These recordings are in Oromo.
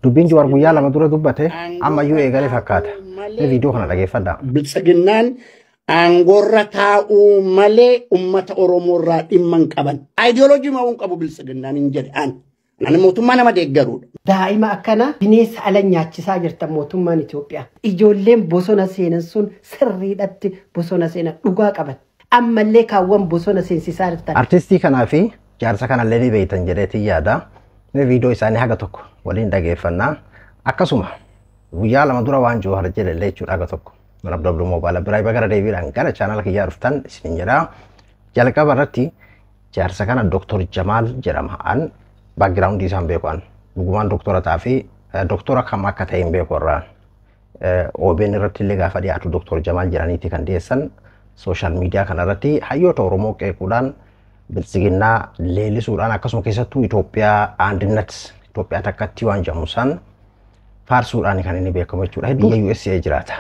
Dubbiin Jawaar guyyaa 2 dura dubbate ammayyuu eegalee fakkaata. Mee viidiyoo kana dhageeffadhaa. Biltsiginnaan aangoorra taa'uu malee uummata Oromoorraa dhimma hin qaban. Aayidiyooloojii maa'uu hin qabu biltsiginnaan hin jedhe an. Ani mootummaa nama deeggaruudha. Daa'ima akkana bineensa ala nyaachisaa jirtan mootummaan Itoophiyaa. Ijoolleen bosona seenan sun sirriidhatti bosona seenan dhugaa qaban. Ammallee kaawwan bosona seensisaa jirtan. Artistii kanaa fi jaarsa kanallee ni beektan jedheetiin yaada. Mee viidiyoo isaanii haga tokko waliin dhageeffannaa. Akkasuma guyyaa 2 dura waan Jawaar jedhe jechuudha haga tokko. Abduu Moobaala biraa gara deebiidhaan gara chaanala kiyyaa dhuftan isiniin jedha. Jalqaba irratti jaarsa kana Dr. Jamaal jedhama. An background isaan beeku an. Dhugumaan doktora ta'aa fi doktora kam akka ta'e hin beeku irraa. OBN irratti illee gaafa dhiyaatu Dr. Jamaal jedhaniiti kan dhiyeessan. Sooshaal miidiyaa kanarratti hayyoota Oromoo qeequudhaan biltsiginnaa leellisuudhaan akkasuma keessattuu Itoophiyaa andinnat Itoophiyaa takkatti waan jedhamu san faarsuudhaan kan inni beekamu jechuudha. Hedduu biyya USA jiraata.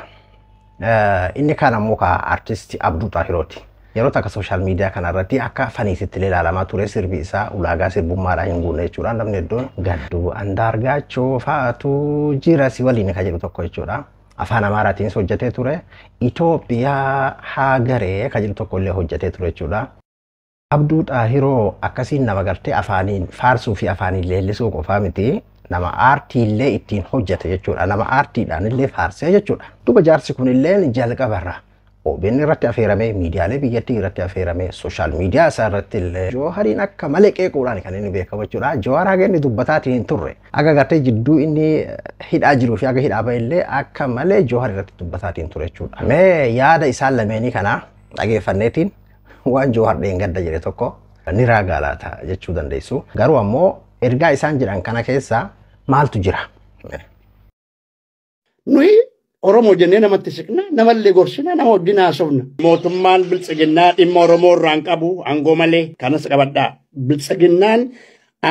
Inni kaan ammoo ka artisti Abduu Xaahirooti. Yeroo takka sooshaal miidiyaa kanarratti akka faniisitti illee ilaalamaa ture sirbi isaa ulaagaa sirbummaadhaan hin guunne jechuudha. Namni hedduun gadduu Andaargaachoo fa'aatu jira si waliin kan jedhu tokko jechuudha. Afaan Amaaraatiinis hojjetee ture. Itoophiyaa haagaree kan jedhu tokko illee hojjetee ture jechuudha. Abduu Xaahiroo akkasiin nama gartee afaaniin faarsuu fi afaaniin leellisuu qofaa miti. Nama aartiillee ittiin hojjete jechuudha. Nama aartiidhaan illee faarsee jechuudha. Duuba jaarsi kunillee jalqabarra OBN irratti affeeramee, miidiyaalee biyyattii irratti affeeramee, sooshaal miidiyaa isaa irratti illee Jawaariin akka malee qeequudhaan kan inni beekamu jechuudha. Jawaar haga inni dubbataatiin hin turre. Aga gartee jidduu inni hidhaa jiruu fi aga hidhaa ba'e illee akka malee Jawaar irratti dubbataatiin ture jechuudha. Mee yaada isaan lameenii kana dhageeffanneetiin waan Jawaar dheengadda jedhe tokko ni raagaalaata jechuu dandeessu. Garuu ammoo ergaa isaan jedhan kana keessa maaltu jira? Nuyi Oromoo jennee namatti siqna, namallee gorsina, nama wajjin haasofna. Mootummaan biltsiginnaa dhimma Oromoo irraa hin qabu aangoo malee kanas qabadhaa. Biltsiginnaan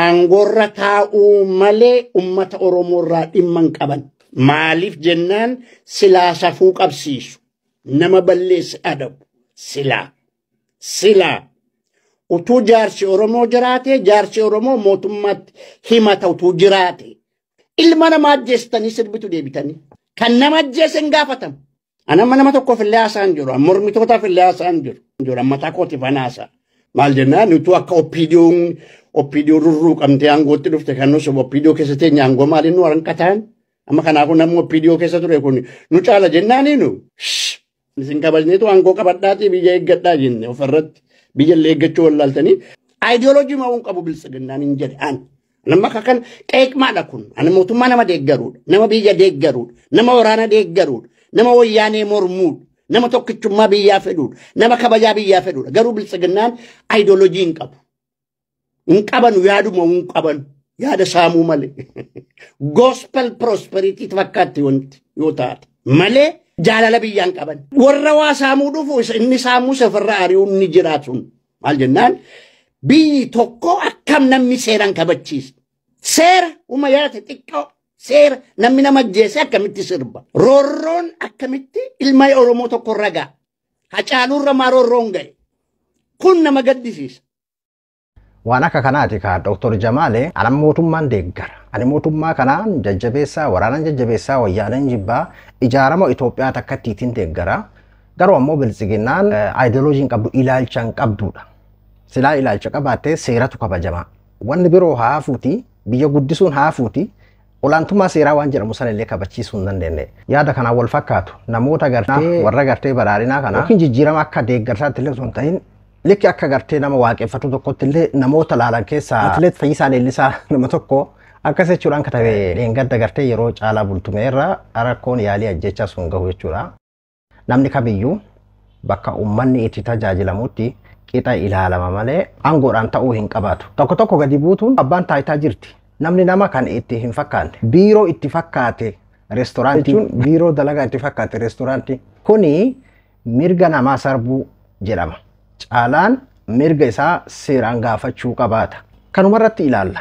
aangoorra taa'uu malee uummata Oromoo irraa dhimma hin qaban. Maaliif jennaan silaa safuu qabsiisu. Nama balleesse adabu. Silaa. Silaa. Utuu jaarsi Oromoo jiraate, jaarsi Oromoo mootummaatti himata utuu jiraate. Ilma namaa ajjeestanii sirbitu deebitanii. Kan nama ajjeese hin gaafatamu. Ani amma nama tokkoof illee haasa'an jiru. Amma mormitootaaf illee haasa'an jiru. Jiru amma mataa kootiif an haasa'a. Maal jennaan utuu akka OPDO'n rurruuqamtee aangootti dhufte kan nuti OPDO keessa teenye aangoo maaliin nu hanqataan? Amma kanaafuu namni OPDO keessa ture kun nu caala jennaanii nu. Isin kabajneetu aangoo qabadhaatii biyya eeggadhaa jenne ofirratti biyya illee eeggachuu wallaaltanii. Aayidiyooloojii maa'uu hin qabu biltsiginnaan hin jedhe an. Nama akka kan qeeqmaadha kun. Ani mootummaa nama deeggaruudha. Nama biyya deeggaruudha. Nama waraana deeggaruudha. Nama wayyaanee mormuudha. Nama tokkichummaa biyyaa fedhuudha. Nama kabajaa biyyaa fedhuudha. Garuu biltsiginnaan aayidiyooloojii hin qabu. Hin qabanu yaaduma hin qabanu. Yaada saamuu malee. Gospel prosperity fakkaatti wanti yoo taate. Malee jaalala biyyaa hin qaban. Warra waa saamuu dhufu inni saamuu safarra ari'uun ni jiraatu. Maal jennaan biyyi tokko akkam namni seeraan kabachiisa. Seera uma yaate xiqqoo seera namni nama ajjeese akkamitti sirba. Roorroon akkamitti ilma Oromoo tokko ragaa. Hacaaluurra maa roorroon ga'e. Kun nama gaddisiisa. Waan akka kanaati ka Dr. Jamaale ana mootummaan deeggara. Ani mootummaa kanaan jajjabeessaa, waraanaan jajjabeessaa, wayyaaneen jibbaa ijaarama Itoophiyaa takkattiitiin deeggara. Garuu ammoo biltsiginnaan aayidiyooloojii hin qabdu, ilaalcha hin qabduudha. Silaa ilaalcha qabaattee seeratu kabajama. Wanni biroo haafuuti, biyya guddisuun haafuuti, olaantummaa seeraa waan jedhamu sana illee kabachiisuu hin dandeenye. Yaada kanaan wal fakkaatu namoota gartee warra gartee badhaadhinaa kana yookiin jijjiirama akka deeggarsaatti illee osoo hin ta'in likki akka gartee nama waaqeffatu tokkotti illee namoota laalan keessaa Atileet Fayyisaa Leellisaa nama tokko akkas jechuudhaan katabe dheengadda gartee yeroo Caalaa Bultumeerra rakkoon yaalii ajjechaa sun gahu jechuudha. Namni kamiyyuu bakka uummanni itti tajaajilamutti qixa ilaalama malee aangoodhaan ta'uu hin qabaatu. Tokko tokko gadi buutuun abbaan taayitaa jirti. Namni nama kan itti hin fakkaanne. Biiroo itti fakkaate reestooraantii jechuun biiroo dalagaa itti fakkaate reestooraantii. Kuni mirga namaa sarbuu jedhama. Caalaan mirga isaa seeraan gaafachuu qabaata. Kanumarratti ilaalla.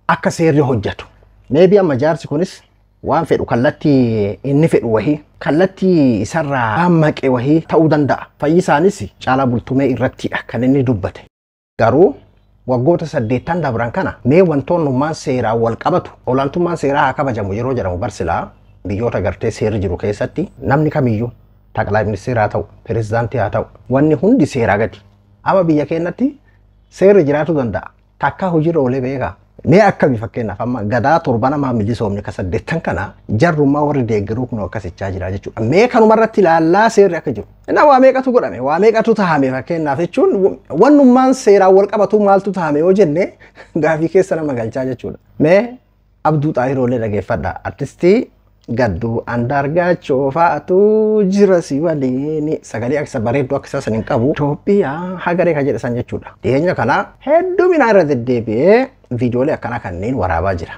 Akka seerri hojjetu. Meebii amma jaarsi kunis waan fedhu kallattii inni fedhu wahii kallattii isarraa maqe wahii ta'uu danda'a. Fayyisaanis Caalaa Bultumee irrattidha kan inni dubbate. Garuu Waggoota 8 dabran kana mee wantoonnummaan seeraan wal qabatu, olaantummaan seeraa haa kabajamu yeroo jedhamu barsilaa biyyoota gartee seerri jiru keessatti namni kamiyyuu taqlaa ministeeraa haa ta'u, pirezidaantii haa ta'u, wanni hundi seeraa gadi. Amma biyya keenyatti seerri jiraachuu danda'a. Takkaa hojiirra oolee beekaa. Mee akkami fakkeenyaaf amma gadaa 7 namaa milisoomni ka 8 kana jarrummaa warri deeggaruu kun akkasichaa jira jechuudha. Mee kanumarratti ilaallaa seerri akka jiru. Innaa waa meeqatu godhame, waa meeqatu tahame fakkeenyaaf jechuun wannummaan seeraan wal qabatu maaltu tahame yoo jenne gaafii keessa nama galchaa jechuudha. Mee Abduu Xaahiroolee dhageeffadha. Artistii Gadduu Andaargaachoo fa'aatu jira si waliin sagalee akka bareedduu akka isaa hin qabu Itoophiyaa hagaree kan jedhe san jechuudha. Dhiyeenya kana hedduminaan irra deddeebi'ee viidiyoolee akkanaa kanneen waraabaa jira.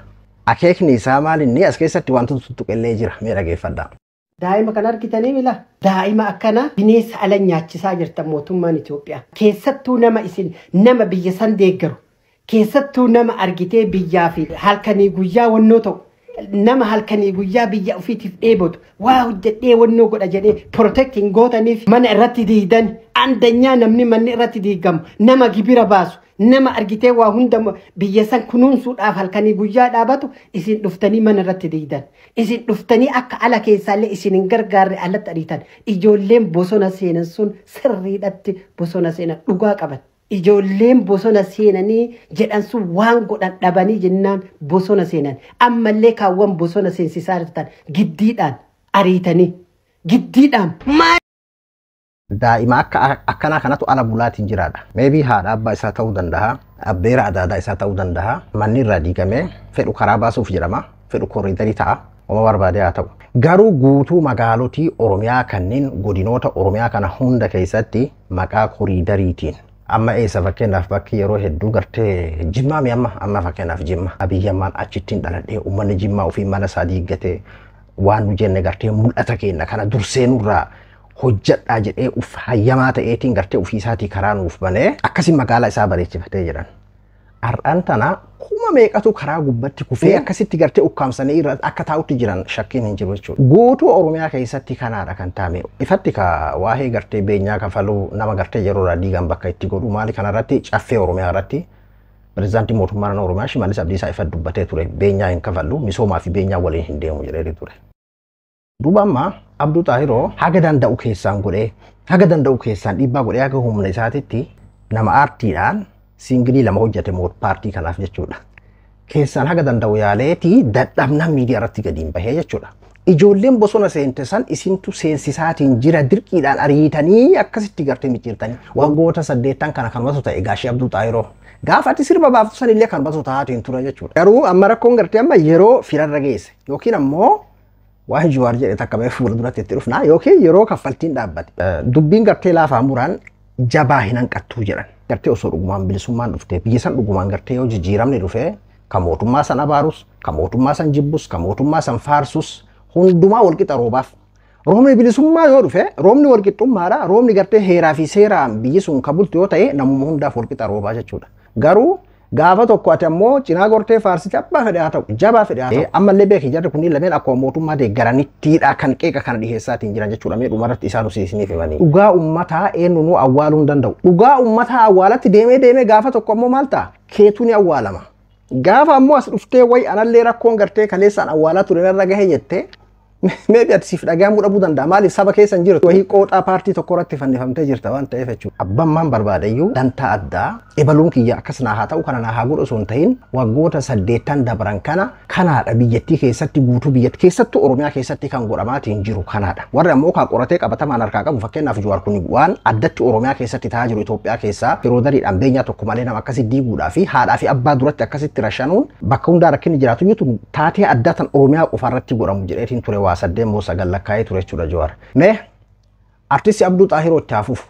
Akeekni isaa maal inni as keessatti wantoota tuttuqellee jira, mee dhageeffadha. Daa'ima kan argitanii mila daa'ima akkana bineensa ala nyaachisaa jirtan mootummaan Itoophiyaa. Keessattuu nama isin nama biyya san deeggaru, keessattuu nama argitee biyyaa fi halkanii guyyaa wannoo ta'u, nama halkanii guyyaa biyya ofiitiif dheebotu, waa hojjedhee wannoo godha jedhee protecting gootaniif mana irratti diidan. Andanyaa namni manni irratti diigamu nama gibira baasu, nama argitee waa hunda biyya san kunuunsuudhaaf halkanii guyyaa dhaabatu, isin dhuftanii mana irratti diidan. Isin dhuftanii akka ala keessaallee isin hin gargaarre alatti ariitan. Ijoolleen bosona seenan sun sirriidhatti bosona seenan dhugaa qaban. Ijoolleen bosona seenanii jedhan sun waan godhan dhabanii jennaan bosona seenan. Ammallee kaawwan bosona seensisaa jirtan giddiidhaan ariitanii giddiidhaan. Daa'ima akka akkanaa kanatu ala bulaatiin jiraadha. Meebii haadha abbaa isaa ta'uu danda'a, abbeera adaadaa isaa ta'uu danda'a. Manni irraa diigamee fedhu karaa baasuuf jedhama, fedhu koriidarii ta'a, oma barbaade haa ta'u. Garuu guutuu magaalotii Oromiyaa kanneen godinoota Oromiyaa kana hunda keessatti maqaa koriidariitiin amma eessa fakkeenyaaf bakki yeroo hedduu gartee Jimmaa mi amma fakkeenyaaf Jimma Abiyyi ammaan achittiin dhaladhee uummanni Jimmaa ofii mana isaa diiggatee waan nu jenne gartee mul'ata keenya kana dursee nurraa hojjedhaa jedhee uf hayyamaa ta'eetiin gartee ofii isaatii karaa nuuf banee akkasiin magaalaa isaa bareechifatee jiran. Har'aan tana kuma meeqatu karaa gubbatti kufee akkasitti gartee ukkaamsanii irra akka taa'utti jiran shakkiin hin jiru jechuudha. Guutuu Oromiyaa keessatti kanaadha kan taa'ame. Ifatti ka waa'ee gartee beenyaa kafaluu nama gartee yeroo irraa diigan bakka itti godhu maali kanarratti caffee Oromiyaa irratti pirezidaantii mootummaa naannoo Oromiyaa Shimallis Abdiisaa ifatti dubbatee ture. Beenyaa hin kafallu, misoomaa fi beenyaa waliin hin deemu jedhee ture. Duuba amma Abduu Xaahiroo haga danda'u keessaan godhee, haga danda'u keessaan dhiibbaa godhee, haga humna isaatitti nama aartiidhaan siingilii 2 hojjete paartii kanaaf jechuudha. Keessaan haga danda'u yaaleetii dadhabnaan miidiyaa irratti gadi hin bahee jechuudha. Ijoolleen bosona seente san isintu seensisaatiin jira dirqiidhaan ariitanii akkasitti gartee micciirtanii. Waggoota 8 kana kanumatu ta'e gaashii Abduu Xaahiroo. Gaafa ati sirba baaftu san illee kanumatu ta'aatiin ture jechuudha. Garuu amma rakkoon gartee amma yeroo firarra geesse yookiin ammoo waan Jawaar jedhe takka ba'ee fuulduratti itti dhufna yookiin yeroo kaffaltiin dhaabbate. Dubbiin gartee laafaa muraan jabaa hin hanqattuu jedhan. Gartee osoo dhugumaan bilisummaan dhuftee biyya san dhugumaan gartee yoo jijjiiramni dhufee kan mootummaa san abaarus, kan mootummaa san jibbus, kan mootummaa san faarsus hundumaa walqixa roobaaf. Roobni bilisummaa yoo dhufe roobni walqixxummaadha. Roobni gartee heeraa fi seeraan biyyi sun kan bultu yoo ta'e namuma hundaaf walqixa roobaa jechuudha. Garuu gaafa tokko ati ammoo cinaa gortee faarsite abbaa fedhe haa ta'u, jabaa fedhe haa ta'u. Ammallee beeki jarri kunniin lameen akkuma mootummaa deeggaranittidha kan qeeqa kana dhiheessaatiin jiran jechuudha. Mee dhumarratti isaan isiniif himanii. Dhugaa uummataa eenyunuu awwaaluu hin danda'u. Dhugaa uummataa awwaalatti deemee deemee gaafa tokko ammoo maal ta'a? Keetuu ni awwaalama. Gaafa ammoo as dhuftee wayi anallee rakkoon gartee kaleessaan awwaalaa ture narra gahe jettee meebi ati siif dhagahamuu dhabuu danda'a. Maaliif saba keessa hin jirtu? Wahii qooxaa paartii tokko irratti fannifamtee jirta waan ta'eef jechuudha. Abbaan maan barbaadeyyuu dantaa addaa ebaluun kiyya akkas naa haa ta'u kana naa haa godhu osoo hin ta'in waggoota 8 dabran kana kanaadha biyyattii keessatti guutuu biyyattii keessattuu Oromiyaa keessatti kan godhamaatiin jiru kanaadha. Warri ammoo kaa qoratee qabatamaan harkaa qabu fakkeenyaaf Jawaar kun waan addatti Oromiyaa keessatti ta'aa jiru Itoophiyaa keessaa yeroo dariidhaan beenyaa tokko malee nama akkasii diiguudhaa fi haadhaa fi abbaa duratti akkasitti rashanuun bakka hundaa rakkinni jiraatu iyyuu taatee addaa tan Oromiyaa qofaarratti godhamu jedheetiin ture waa 8 moo 9 lakkaa'ee ture jechuudha Jawaar. Mee artisti Abduu Xaahiroo itti hafuuf.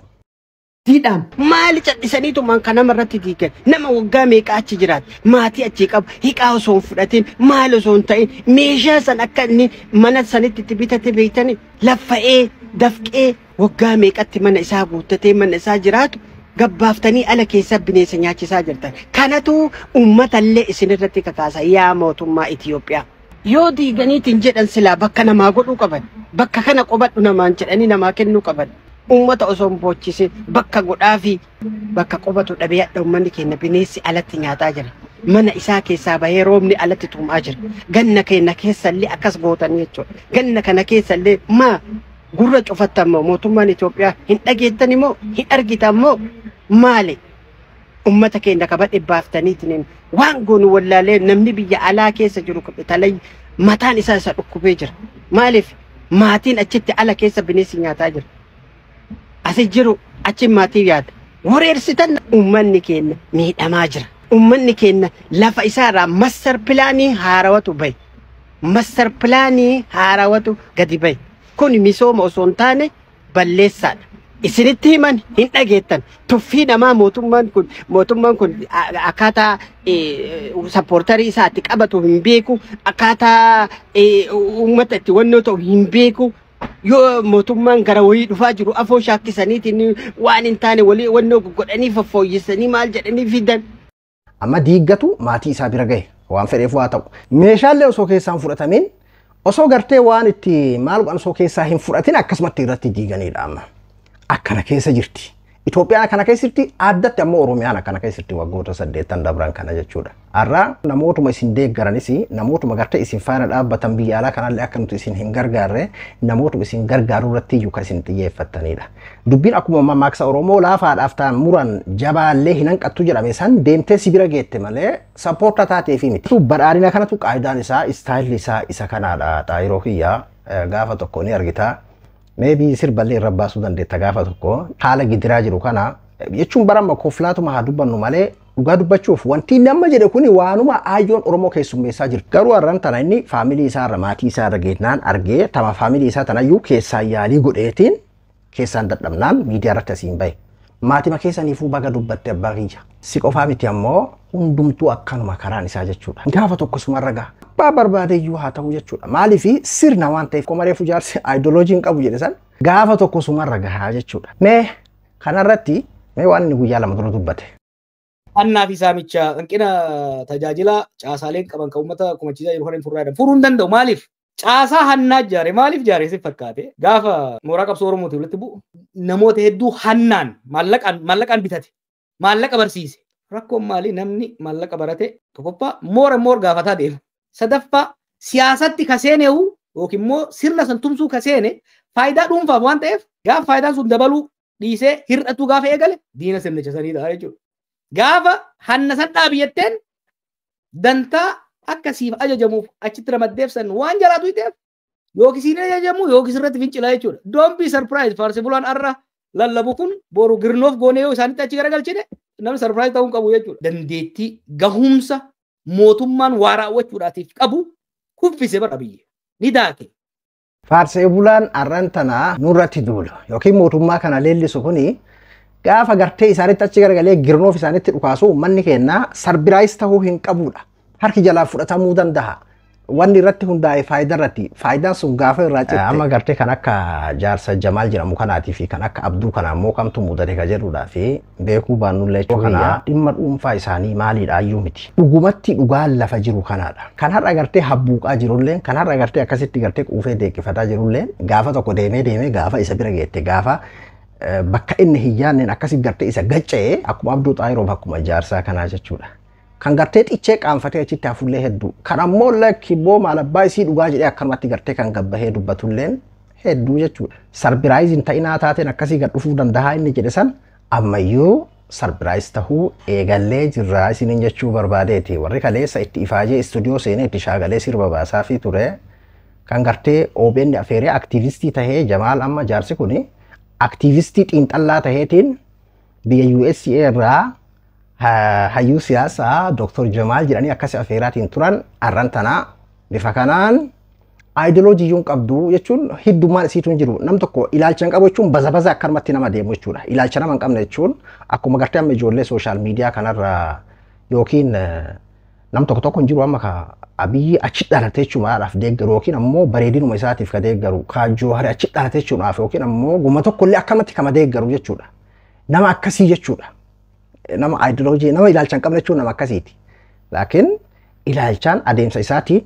Diidhaan maali callisaniitumaan kan nama irratti diigan, nama waggaa meeqa achi jiraate, maatii achi qabu, hiqaa osoo hin fudhatin, maal osoo hin ta'in, meeshaa san akka inni mana sanitti itti bitate beektanii laffa'ee dafqee waggaa meeqatti mana isaa guuttatee mana isaa jiraatu gabbaaftanii ala keessa bineensa nyaachisaa jirtan. Kanatu uummatallee isinirratti kakaasa yaa mootummaa Itoophiyaa. Yoo diiganiitiin jedhan silaa bakka namaa godhuu qaban, bakka kana qobadhu namaan jedhanii namaa kennuu qaban. Uummata osoo hin boochisin bakka godhaa fi bakka qubatu dhabee hadha uummanni keenya bineensi alatti nyaataa jira. Mana isaa keessaa bahee roobni alatti tumaa jira. Ganna keenya keessallee akkas gootanii jechuudha. Ganna kana keessallee maa gurra cufattan moo mootummaan Itoophiyaa hin dhageettan immoo hin argitan moo maali? Uummata keenya kaba dhibbaaftaniitiin waan goonu wallaalee namni biyya alaa keessa jiru talay mataan isaa isa dhukkubee jira. Maaliif maatiin achitti ala keessa bineensi nyaataa jira. Asi jiru achi maatii yaada. Wareersitan uummanni keenya miidhamaa jira. Uummanni keenya lafa isaarraa master pilaanii haarawatu bahe. Master pilaanii haarawatu gadi bahe. Kun misooma osoo hin taane balleessaadha. Isinitti himan hin dhageettan. Tuffii namaa mootummaan kun akkaataa supporterii isaa itti qabatu hin beeku. Akkaataa uummata itti wannoo ta'u hin beeku. Yoo mootummaan gara wayii dhufaa jiru afoo shaakkisaniitiin waan hin taane walii wannoo godhanii faffooyyessanii maal jedhanii fidan. Amma diiggatu maatii isaa bira gahe waan fedheef waa ta'u. Meeshaalee osoo keessaan fudhatamin, osoo gartee waan itti maal godhan osoo keessaa hin fudhatin akkasumatti irratti diiganidha amma. Akkana keessa jirti. Itoophiyaan akkana keessa jirti, addatti ammoo Oromiyaan akkana keessa jirti waggoota 8 dabran kana jechuudha. Har'a namootuma isin deeggaranis, namootuma gartee isin faana dhaabbatan biyya alaa kanallee akka nuti isin hin gargaarre, namootuma isin gargaaruu irratti iyyuu kan isin xiyyeeffattanidha. Dubbiin akkuma mammaaksa Oromoo laafaadhaaf ta'an muran jabaallee hin hanqattu jedhame san deemtee si bira geette malee supporta taateefi miti. Badhaadhina kanatu qaayidaan isaa, styleli isaa isa kanaadha. Xaayiroo kiyyaa gaafa tokko ni argita. Maybe sirballee irra baasuu dandeetta gaafa tokko haala gidiraa jiru kana jechuun barama koflaatuma haa dubbannu malee dhugaa dubbachuuf wanti nama jedhe kuni waanuma aayyoon Oromoo keessummeessaa jiru. Garuu har'aan tana inni family isaa irra, maatii isaa irra geennaan argee tama family isaa tanayyuu keessaan yaalii godheetiin keessaan dadhabnaan miidiyaa irratti asiin bahe. Maatima keessaniifuu baga dubbatte abbaa kiyya. Si qofaa miti ammoo hundumtuu akkanuma karaan isaa jechuudha. Gaafa tokko sumarra gaha. Abbaa barbaadeyyuu haa ta'u jechuudha. Maaliif sirna waan ta'eef komareefu jaarsi ideology hin qabu jedhe san gaafa tokko sumarra gahaa jechuudha. Mee kanarratti mee waan inni guyyaa 2 dura dubbate. Annaa fi saamicha hanqina tajaajila caasaaleen qaban kan uummata kumachiisaa jiru kan hin furraa furuu hin danda'u. Maaliif? Caasaa hannaa ijaare. Maaliif ijaare si fakkaate? Gaafa mooraa qabsoo Oromootiin walitti bu'u namoota hedduu hannaan maallaqaan bitate, maallaqa barsiise. Rakkoon maali? Namni maallaqa barate tokkoffaa more more gaafataa deema. Sadaffaa siyaasatti ka seeneewu yookiin immoo sirna san tumsuu ka seene faayidaa dhuunfaaf waan ta'eef gaafa faayidaan sun dabaluu dhiisee hir'atu gaafa eegale diina sirnicha sanii ta'a jechuudha. Gaafa hanna san dhaabi jetteen dantaa akka siif ajajamuuf achitti ramaddeef san waan jalaatu ta'eef yookiin siin ajajamu yookiin sirratti fincilaa jechuudha. Don't be surprised, faarsee bulaan har'a lallabu kun boru girnoof goonee yoo isaanitti achi garagalchine namni surprise ta'uu hin qabu jechuudha. Dandeettii gahumsa mootummaan waa raawwachuudhaatiif qabu kuffise bara biyya ni daake. Faarsee bulaan har'aan tana nurratti duulu yookiin mootummaa kana leellisu kuni gaafa gartee isaanitti achi garagalee girnoof isaanitti dhukaasu uummanni keenya surprise ta'uu hin qabudha. Harki jalaa fudhatamuu danda'a. Wanni irratti hundaa'e faayidaa irratti, faayidaan sun gaafa irraa citte. Amma gartee kan akka jaarsa Jamaal jedhamu kanaatii fi kan akka Abduu kanaa immoo kamtu mudate ka jedhudhaa fi beekuu baannullee kana dhimma dhuunfaa isaanii maaliidha iyyuu miti. Dhugumatti dhugaan lafa jiru kanaadha. Kan har'a gartee habbuuqaa jirullee, kan har'a gartee akkasitti gartee quufee deeqqifataa jirullee gaafa tokko deemee deemee gaafa isa bira geette, gaafa bakka inni hin yaadneen akkasi gartee isa gacca'ee akkuma Abduu Xaayiroof akkuma jaarsaa kanaa jechuudha. Kan gartee xichee qaanfatee achitti hafullee hedduu. Kan ammoo lakki boo maal abbaa isii dhugaa jedhee akkanumatti gartee kan gabbahee dubbatulleen hedduu jechuudha. Surpriseiin ta'inaa taateen akkasii gad dhufuu danda'a inni jedhe san ammayyuu surprise tahuu eegallee jirraa isiniin jechuu barbaadeeti. Warri kaleessa itti ifaajee istuudiyoo seenee itti shaagalee sirba baasaa fi ture. Kan gartee OBN afeeree aktiivistii tahee Jamaal, amma jaarsi kuni aktiivistii xiinxallaa taheetiin biyya USA irraa hayyuu siyaasaa Dr. Jamaal jedhanii akkas afeeraatiin turan, arran tanaa bifa kanaan ideology iyyuu hin qabdu jechuun hiddummaan isiitu hin jiru. Nam tokko ilaalcha hin qabu jechuun baza baza akkanumatti nama deemu jechuudha. Ilaalcha nama hin qabne jechuun akkuma gartee amma ijoollee social media kanarra yookiin nam tokko tokko hin jiru amma ka Abiyyi achi dhalate jechuudhaaf deeggaru yookiin ammoo bareedinuma isaatiif ka deeggaru, ka Joohari achi dhalate jechuudhaaf yookiin ammoo guma tokkollee akkanumatti kama deeggaru jechuudha. Nama akkasii jechuudha. Nama ideology, nama ilaalcha hin qabne jechuun nama akkasiiti. Laakiin ilaalchaan adeemsa isaatiin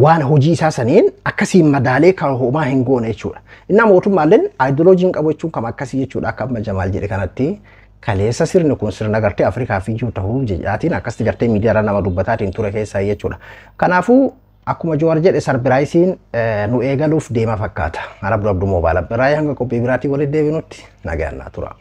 Waan hojii isaa saniin akkasiin madaalee kan homaa hin goone jechuudha. Innaa mootummaalleen aayidoloojiin qabu jechuun kam akkasii jechuudha akka amma Jamaal jedhe kanatti kaleessa sirni kun sirna gartee Afrikaa fi iyyuu ta'uu jedhaatiin akkasitti gartee miidiyaarra nama dubbataatiin ture keessaa jechuudha. Kanaafuu akkuma Jawaar jedhe surpriseiin nu eegaluuf deema fakkaata. Arabdu Abduu Moobaala biraa hanga qophii biraatiin walitti deebinutti nagaan naa tura.